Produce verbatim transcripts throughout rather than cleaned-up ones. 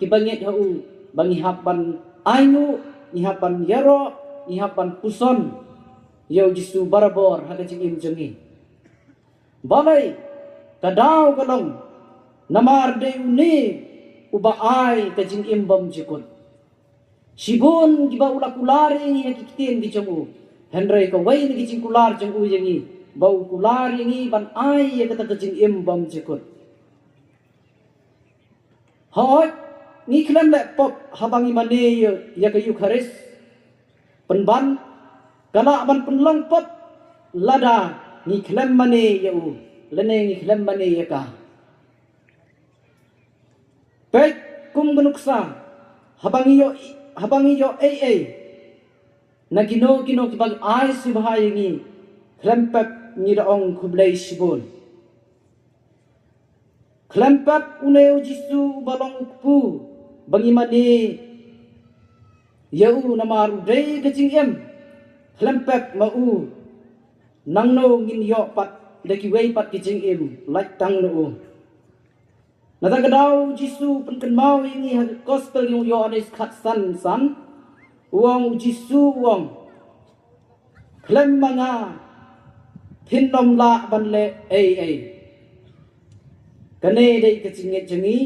Kiba ngeit ha u ba ngi hap ban ainguh, ngi hap ban ïaroh, ngi hap ban puson ïa u Jisu barabor ha ka jingim jong ngi. Balei? Ka daw ka long namar dei une uba ai ka jingim bymjukut. Shibun kiba u la kular ïa ngi ha ki ktien ki jong u, hynrei kawei na ki jingkular jong u ïa ngi ba u kular ïa ngi ban ai ïa kata ka jingim bymjukut. Hooid, ngi khlem leh pop haba ngi mane ïa, ïa ka Eukharist. Pynban, ka lah ban pynlong pop lada ngi khlem mane ïa u lane ngi khlem mane ïa ka. Peit kum ka nuksa, haba ngi ïoh, haba ngi ïoh ei ei na kino kino kiba ai sngewbha ïa ngi, khlem pep ngi da ong khublei shibun. Khlem pep une u Jisu uba long u kpu ba ngi mane ïa u namar u dei ka jingim. Khlem pep ma u, nangno ngin ïoh pat da kiwei pat ki jingim lait tang na u. Na kata ka daw u Jisu pynkynmaw ïa ngi ha ka gospel jong u Ïoannis khatsan san. U ong u Jisu u ong, khlem ma nga phin ym lah ban leh ei ei. Kane dei ka jingngeit jong ngi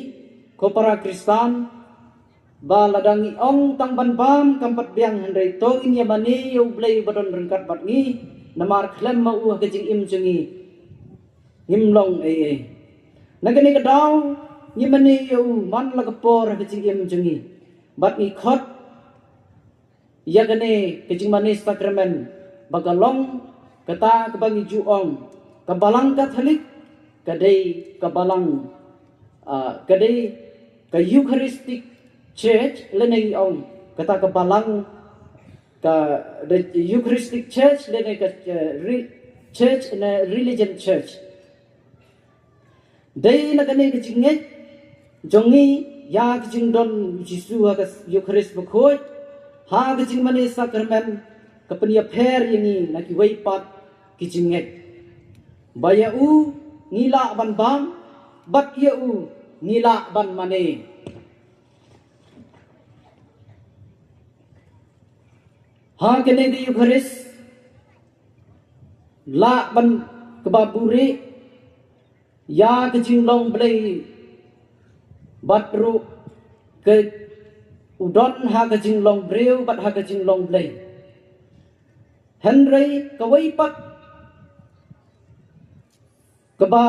ko para Khristan, ba lada ngi ong tang ban bam kam pat biang, hynrei to ngin ïa mane ïa u Blei uba don ryngkat bad ngi, namar khlem ma u ha ka jingim jong ngi ngim long ei ei. Na kane ka daw ngi mane ïa u man la ka por ha ka jingim jong ngi bad ngi khot ïa kane ka jingmane sakramen ba ka long kata kaba ngi ju ong ka Balang Katholik, ka dei ka Balang, ah, ka dei ka Eucharistic Church, lane ngi ong kata ka Balang, ka the Eucharistic Church lane ka, eh, re-, Church in a Religion Church. Dei na kane ka jingngeit jong ngi ïa ka jingdon u Jisu ha ka Eukharist bakhuid, ha ka jingmane sakramen, ka pynïapher ïa ngi na kiwei pat ki jingngeit. Ba ïa u ngi lah ban bam, bad ïa u ngi lah ban mane. Ha kane ka Eukharist lah ban kaba buhrieh ïa ka jinglong Blei bad ruh ka u don ha ka jinglong briew bad ha ka jinglong Blei. Hynrei kawei pat kaba,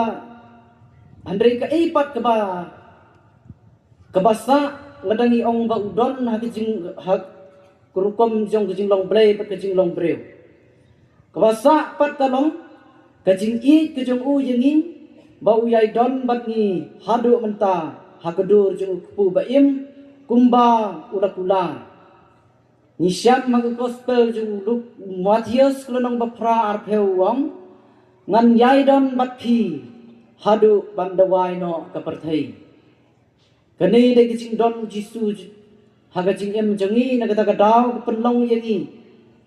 hynrei kaei pat kaba, kaba sah lada ngi ong ba u don ha ka jing, ha ka rukom jong ka jinglong Blei bad ka jinglong briew. Kaba sah pat ka long ka jingïeit ka jong u ïa ngi ba u ïai don bad ngi haduh mynta ha ka dur jong u Kpu ba im kumba u la kular. Ngi shem ha ka gospel jong u Luk, Mathaios ka lynnong ba phra arphew u ong, ngan ïai don bad phi haduh ban da wai noh ka pyrthei. Kane dei ka jingdon u Jisu ha ka jingim jong ngi na kata ka daw ka pynlong ïa ngi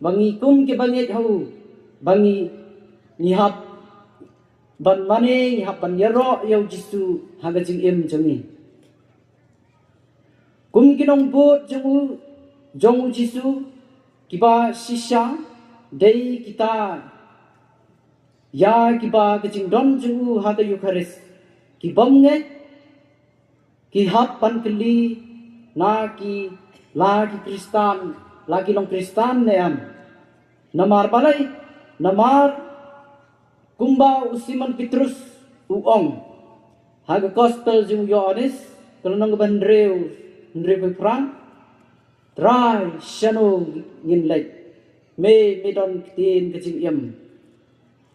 ba ngi kum kiba ngeit ha u ba ngi, ngi hap ban mane, ngi hap ban ïaroh ïa u Jisu ha ka jingim jong ngi. Kum ki nongbud jong u, jong u Jisu, kiba shisha dei kita ïa kiba ka jingdon jong u ha ka Eukharist ki bym ngeit, ki hap ban kylli na ki, la ki Khristan, la ki long Khristan ne em. Namar balei? Namar kumba u Simon Petrus u ong ha ka gospel jong u Ïoannis ka lynnong kaba hynriew, hynriewphew phra, Trai, shano ngin leit? Me, me don ktien ka jingim.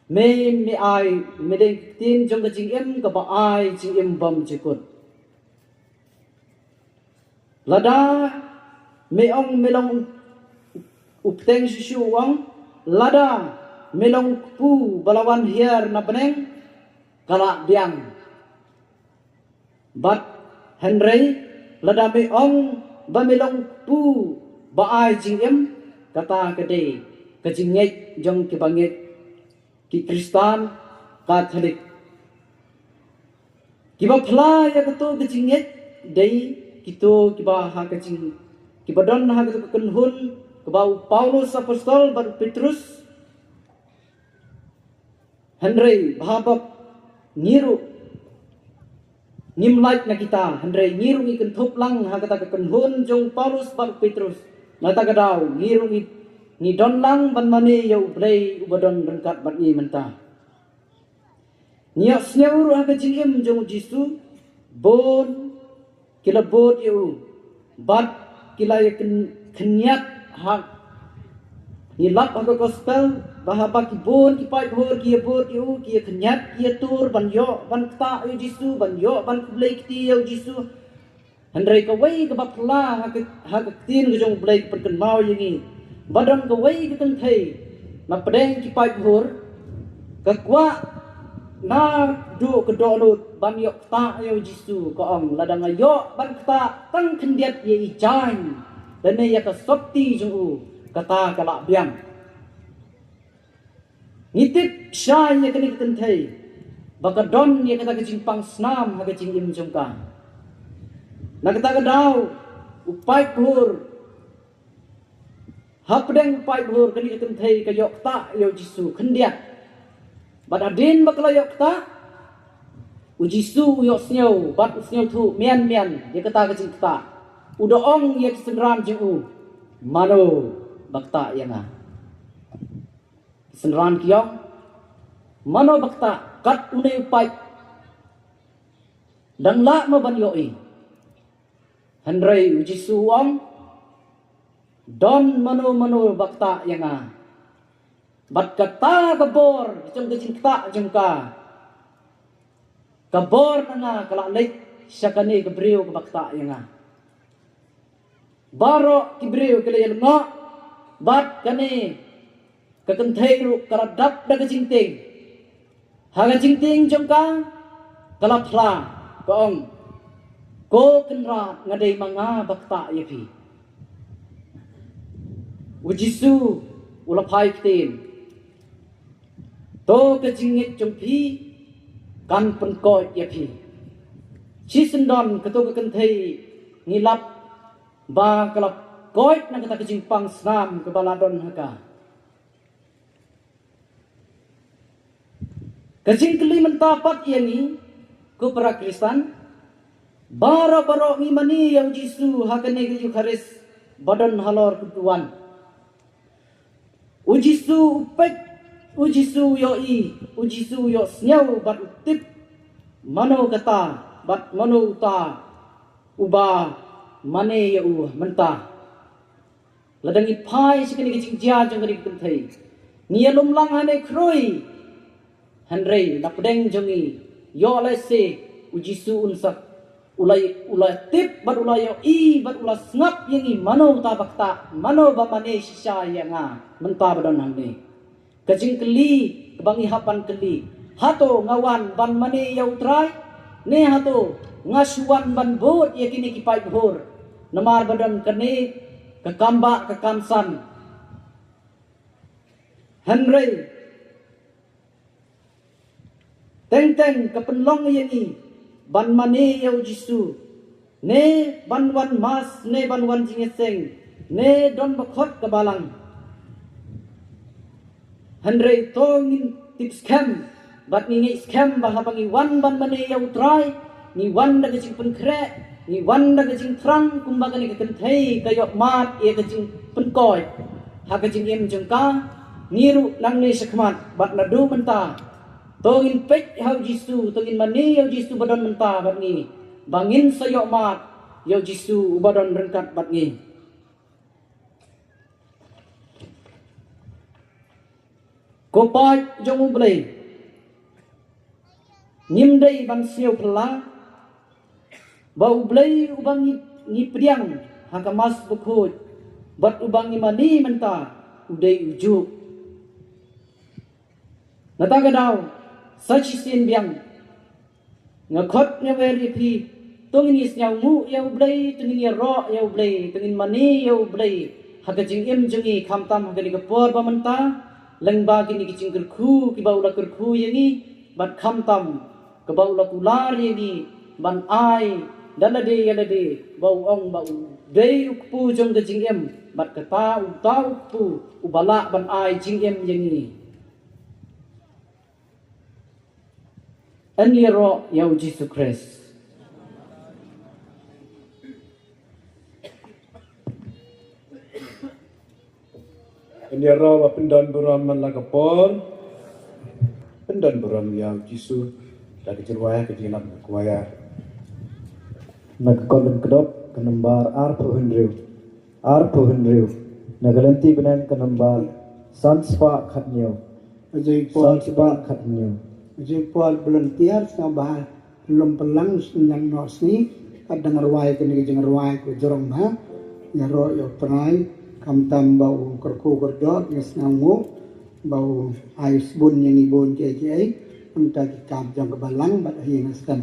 Me, me ai, me dei ktien jong ka jingim kaba ai jingim bymjukut. Lada me ong me long u bteng shisha u ong, lada me long u kpu ba la wan hiar na bneng, ka la biang. Bad hynrei lada me ong ba me long u kpu ba ai jingim, kata ka dei ka jingngeit jong kiba ngeit, ki Khristan Katholik. Kiba phla ïa kato ka jingngeit dei kito kiba ha ka jing, kiba don ha ka kynhun, kaba u Paulus apostol bad u Petrus. Hynrei bha bap ngi ruh ngim lait na kita, hynrei ngi ruh ngi kynthup lang ha kata ka kynhun jong Paulus bad u Petrus. Na kata ka daw ngi ruh ngi, ngi don lang ban mane ïa U Blei uba don ryngkat bad ngi mynta. Ngi ïohsngew ruh ha ka jingim jong U Jisu, bun ki la bud ïa u bad ki la ïa kyn-, khynñiat ha. Ngi lap ha ka gospel ba haba ki bun ki paidbah ki ïa bud ïa u, ki ïa khynñiat, ki ïa tur ban ïoh ban ktah ïa U Jisu, ban ïoh ban khublei kti ïa U Jisu. Hynrei kawei kaba phylla ha ka, ha ka ktien ka jong U Blei ka pynkynmaw ïa ngi ba don kawei ka kynthei na pdeng ki paidbah ka kwah naduh ka dohnud ban ïoh ktah ïa U Jisu. Ka ong, lada nga ïoh ban ktah tang khyndiat ïa i jaiñ lane ïa ka sopti jong u, kata ka lah biang. Ngi tip shai ïa kane ka kynthei ba ka don ïa kata ka jingpang snam ha ka jingim jong ka. Na kata ka daw u paidbah, hapdeng u paidbah kane ka kynthei ka ïoh ktah ïa U Jisu khyndiat. Bad hadien ba ka la ïoh ktah, U Jisu u ïohsngew bad u sngewthuh mian mian ïa kata ka jingktah. U da ong ïa ki synran jong u, mano ba ktah ïa nga? Ki synran ki ong, mano ba ktah? Kat une u paid dang lah mo ban ïohi. Hynrei U Jisu u ong, don mano mano ba ktah ïa nga. Bad kata ka bor jong ka jingktah jong ka, ka bor na nga ka lah leit sha kane ka briew kaba ktah ïa nga. Baroh ki briew ki la ïa lyngngoh bad kane ka kynthei ruh ka la dap da ka jingtieng. Ha ka jingtieng jong ka, ka la phla, ka ong, ko Kynrad, nga dei ma nga ba ktah ïa phi. U Jisu u la phai ktien, to ka jingngeit jong phi kan pynkoit ïa phi. Shisyndon kato ka kynthei ngi lap ba ka la koit na kata ka jingpang snam kaba la don ha ka. Ka jingkylli mynta pat ïa ngi ko para Khristan, baroh baroh ngi mane ïa U Jisu ha kane ka Eukharist ba don halor ka duwan. U Jisu u peit, U Jisu u ïohi, U Jisu u ïohsngew bad u tip mano kata bad mano uta uba mane ïa u mynta. Lada ngi phai sha kane ka jingjia jong kane ka kynthei, ngi ïalum lang hangne khrui. Hynrei na pdeng jong ngi, ïoh lehse U Jisu un sa, u la, u la tip bad u la ïohi bad u la sngap ïa ngi mano uta ba ktah, mano ba mane shisha ïa nga mynta ba don hangne. Ka jingkylli kaba ngi hap ban kylli, hato nga wan ban mane ïa U Trai, ne hato nga shu wan ban bud ïa kine ki paidbah? Namar ba don kane ka kambah ka kamsan. Hynrei teng teng ka pynlong ïa ngi ban mane ïa U Jisu, ne ban wan mass, ne ban wan jingïaseng, ne don ba khot ka balang. Hynrei to ngin tip skhem bad ngi ngeit skhem ba haba ngi wan ban mane ïa U Trai, ngi wan da ka jingpynkhreh, ngi wan da ka jingthrang kumba kane ka kynthei ka ïoh mad ïa ka jingpynkoit ha ka jingim jong ka. Ngi ruh nangne shakhmat bad naduh mynta, to ngin peit ha U Jisu, to ngin mane ïa U Jisu ba don mynta bad ngi, ba ngin sa ïoh mad ïa U Jisu uba don ryngkat bad ngi. Ko paid jong U Blei, ngim dei ban sngewphylla ba U Blei uba ngi, ngi pdiang ha ka Mass Bakhuid bad uba ngi mane mynta u dei u juh. Nata ka daw, sa shisien biang nga khot nga wer ïa phi, to ngin ïasngewnguh ïa U Blei, to ngin ïaroh ïa U Blei, to ngin mane ïa U Blei ha ka jingim jong ngi, khamtam ha kane ka por ba mynta, lyngba kine ki jingkyrkhu kiba u la kyrkhu ïa ngi, bad khamtam kaba u la kular ïa ngi ban ai da lade ïa lade, ba u ong ba u dei u kpu jong ka jingim, bad kata uta u kpu uba lah ban ai jingim ïa ngi. Yn ïaroh ïa u Jisu Khrist. Yn ïaroh ba pyndon burom man la ka por. Pyndon burom ïa u Jisu da ka jingrwai, ka jinglap ka choir. Na ka Kolum Kdop ka nombar arphew hynriew. Arphew hynriew. Na ka lynti bneng ka nombar san spah khatñiew. San spah khatñiew. Jingpor volunteer sngewbha lum pynlang sniang noh sni, ka dang rwai kane ka jingrwai ka jrong ha. Ïaroh ïa u Trai, khamtam ba u kyrkhu kyrdoh, ïa sngewnguh ba u ai sbun ïa ngi bun kiei kiei, mynta ki kam jong ka balang bad ha ïing ha sem.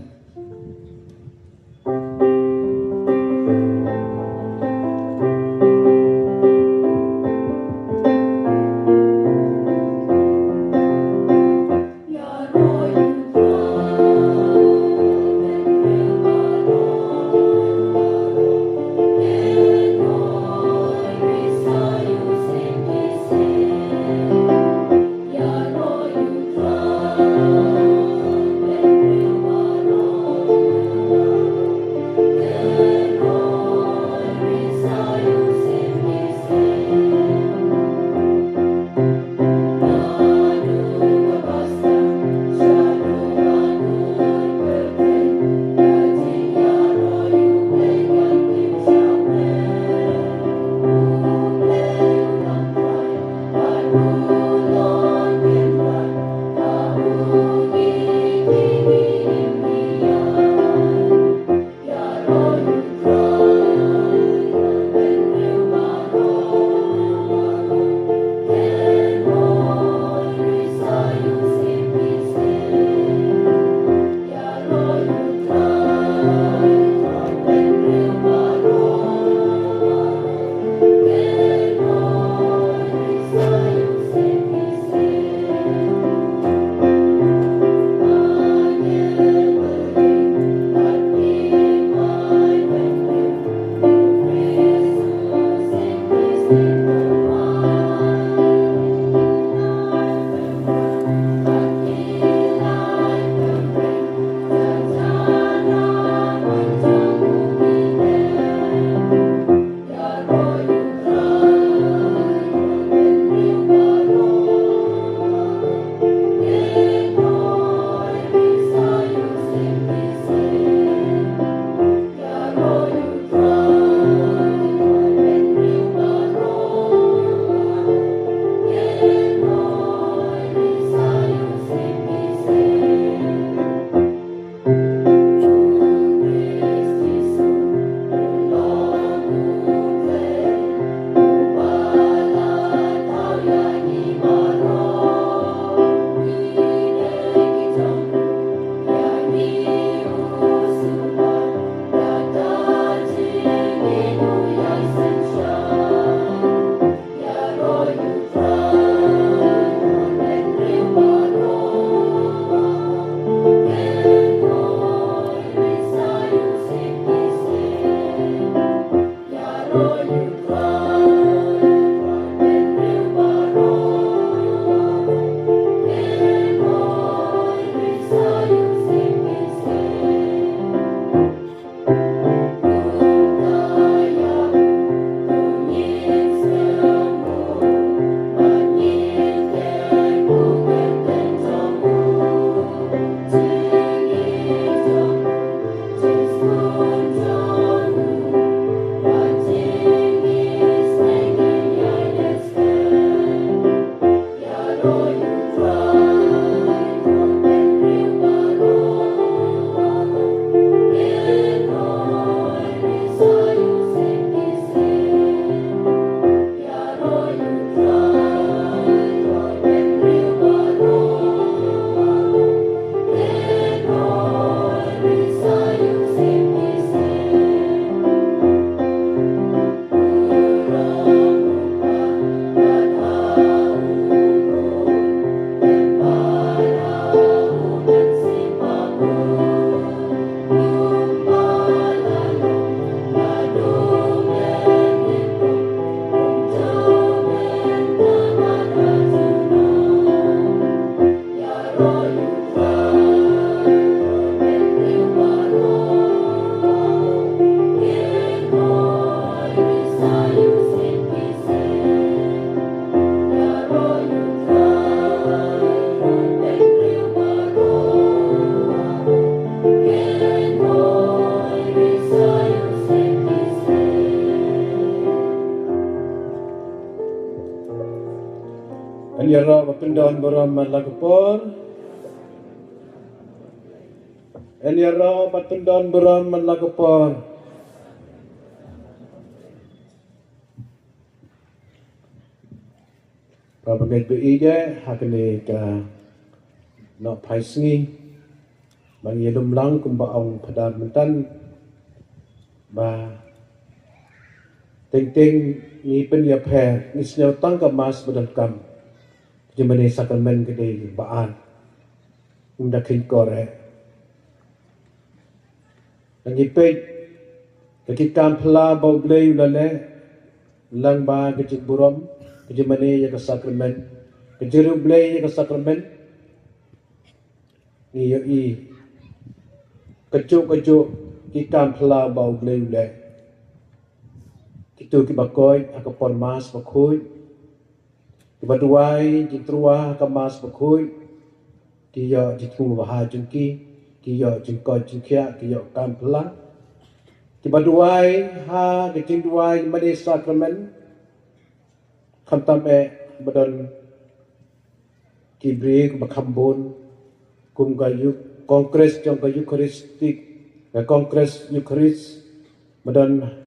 Ïaroh ba pyndon burom man la ka por. Yn ïaroh ba pyndon burom man la ka por. Ba bangeit ba ïeit, ha kane ka nohphai sngi ba ngi ïalum lang kumba ong Phadar myntan, ba teng teng ngi pynïapher, ngi sngew tang ka Mass ba donkam, ka jingmane sakramen ka dei ba ar. Ym da kheiñ kor eh. Ngi peit da ki kam phylla ba U Blei u la leh, lang ba ka jingburom, ka jingmane ïa ka sakramen, ka jingriewblei ïa ka sakramen. Ngi ïohi kajuh kajuh ki kam phylla ba U Blei u leh. Kito kiba koit ha ka por Mass bakhuid, kiba duwai jingtyrwa ha ka Mass bakhuid, ki ïoh jingthmu bha jong ki, ki ïoh jingkoit jingkhiah, ki ïoh kam phylla. Kiba duwai ha ka jingduwai mane sakramen, khamtam eh ba don ki briew kiba kham bun, kum ka Euch-, Congress jong ka Eucharistic, ka Congress Eucharist, ba don